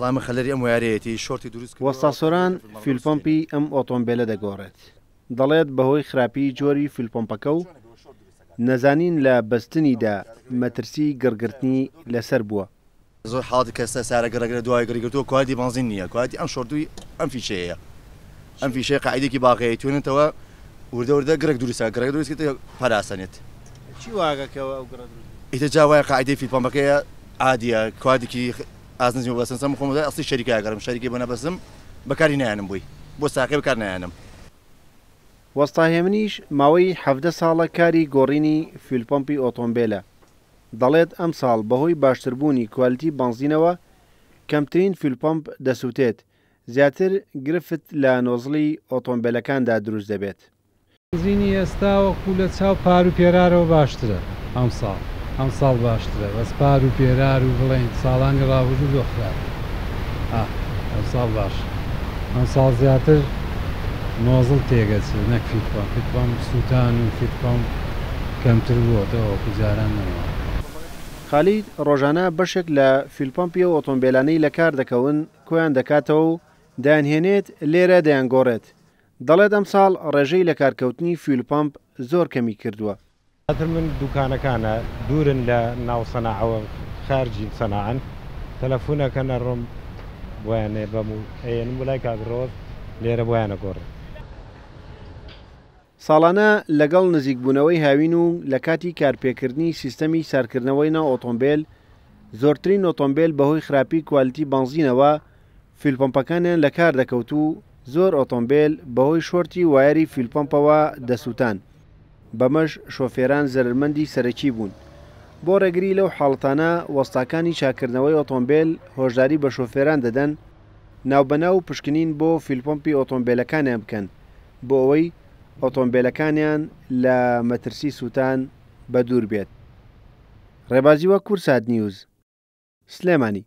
وەڵا ئەمە خەلەری ئەم وایەرەیەتی شۆرتی دروست کردووە. وەستا سۆران فیولپەمپی ئەم ئۆتۆمبێلە دەگۆڕێت، دەڵێت بەهۆی خراپیی جۆری فیولپەمپەکە و نەزانین لە بەستنیدا مەترسی گڕگرتنی لەسەر بووە. زۆر حاڵەتی کە سارە گڕەگرە دوای گڕی گرتووە کوالیتی بەنزین نییە کوالیتی ئەم شۆرتوی ئەم فیشەیە ئەم فیشەیە قاعدێکی باغەیە توێنێتەوە وردە وردە گڕێک دروستە گڕێک دروست کرد پەراسەنێت. چی واگەکەوە ئەو گڕە دروست بێت؟ ئیتر جا وایە قاعدەی فیلپەمپەکەیە عادیە کوادێکی ئازنجم بۆ بەسم سەم خۆم ئەسلی شەریکە ئەگەرم شەریکەی بۆ نەبەسم بەکاری نایەنم بۆی بۆ ساقی بەکار نایەنم. وەستا هێمنیش ماوەی 17 ساڵە کاری گۆڕینی فیولپەمپی ئۆتۆمبێلە، دەڵێت ئەمساڵ بەهۆی باشتربوونی کوالیتی بەنزینەوە کەمترین فیولپەمپ دەسوتێت، زیاتر گرفت لە نۆزڵی ئۆتۆمبێلەکاندا دروست دەبێت. بەنزینی ئێستا وەکو لە چاو پار و پێرارەوە باشترە ئەمساڵ ئەمساڵ باشترە بەس پار و پێرار و بڵێین ساڵانی ڕابردوو زۆر خراپ بوو ئا ئەمساڵ باشە ئەمساڵ زیاتر نۆزڵ تێگەچێت نەک فیتپەمپ فیتپەمپ سووتان و فیتپەمپ کەمتر بووەتەوە وەکو جاران نەماوە. خالید ڕۆژانە بەشێک لە فیولپەمپی ئەو ئۆتۆمبێلانەی لەکار دەکەون کۆیان دەکاتەوە و دەیانهێنێت لێرە دەیانگۆڕێت، دەڵێت ئەمساڵ ڕێژەی لەکارکەوتنی فیول پەمپ زۆر کەمی کردووە. زیاتر من دوکانەکانە دوورن لە ناو سەناعەوە خارجی سەناعەن تەلەفون ئەکەن ئەڕۆم بۆیان ئەبەم و ئەیەنم بۆ لای کاک ڕۆز لێرە بۆیان ئەگۆڕم. ساڵانە لەگەڵ نزیکبوونەوەی هاوین و لەکاتی کارپێکردنی سیستەمی ساردکردنەوەی ناو ئۆتۆمبێل، زۆرترین ئۆتۆمبێل بەهۆی خراپی کوالیتی بەنزینەوە فیولپەمپەکانیان لەکار دەکەوت و زۆر ئۆتۆمبێل بەهۆی شۆرتی وایەری فیولپەمپەوە دەسووتان، بەمەش شۆفێران زەرەرمەندی سەرەکی بوون. بۆ ڕێگری لەو حاڵەتانە وەستاکانی چاککردنەوەی ئۆتۆمبێل هۆشداری بە شۆفێران دەدەن ناوبەناو پشکنین بۆ فیولپەمپی ئۆتۆمبێلەکانیان بکەن بۆ ئەوەی ئۆتۆمبێلەکانیان لە مەترسی سووتان بەدوور بێت. ڕێبازی وەک کوردسات نیوز، سلێمانی.